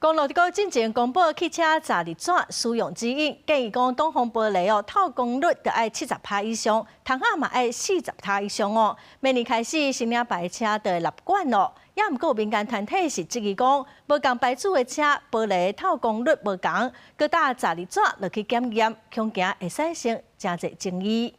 公路局進前公布汽車閘熱紙使用指引，建議講擋風玻璃哦透光率著愛70趴以上，窗仔嘛愛40趴以上哦。明年開始，新領牌車就會納管咯。也毋過有民間團體是質疑講，無仝牌子的車玻璃透光率無仝，閣貼閘熱紙落去檢驗，恐驚會產生誠濟爭議。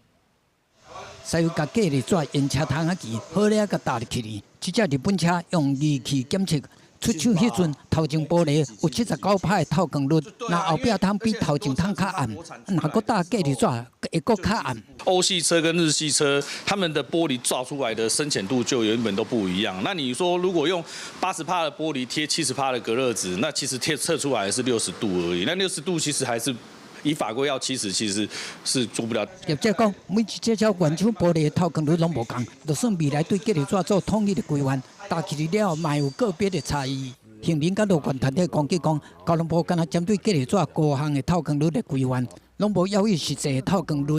使用共隔熱紙沿車窗仔墘，好了共貼入去呢。這隻日本車用儀器檢測。出廠彼陣，頭前玻璃有79趴的透光率，若後壁窗比頭前窗較暗，若閣貼隔熱紙會閣較暗。歐系車跟日系車，他們的玻璃照出來的深淺度就原本都不一樣。那你說如果用80趴的玻璃貼70趴的隔熱紙，那其實貼測出來是60度而已。那60度其實還是以法規要70，其實是做不了。業者講，每一隻車原廠玻璃的透光率攏無仝，就算未來對隔熱紙做統一的規範，貼起來了後，嘛有個別的差異。行人佮路權團體攻擊講，交通部敢若針對隔熱紙高項的透光率的規範，攏無要伊實際的透光率，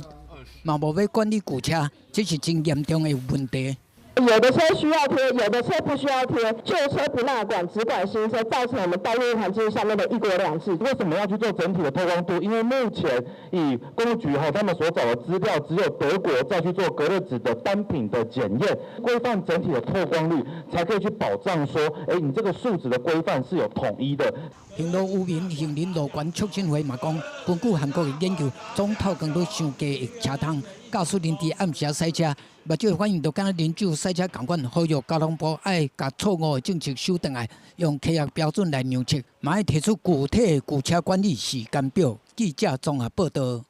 嘛無欲管理舊車，這是真嚴重的問題。有的車需要貼，有的車不需要貼，舊車不納管，只管新車，造成我們道路環境上面的一國兩制。為什麼要去做整體的透光度？因為目前以公路局哈他們所找的資料，只有德國在去做隔熱紙的單品的檢驗，規範整體的透光率，才可以去保障說，欸，你這個數值的規範是有統一的。行路有民行人路權促進會嘛講，根據韓國的研究，總透光率傷低的車窗，駕駛人佇暗時駛車，目睭反應就敢若啉酒駛車仝款，呼籲交通部愛共錯誤的政策修轉來，用科學標準來量測，嘛愛提出具體的舊車管理時間表。記者綜合報道。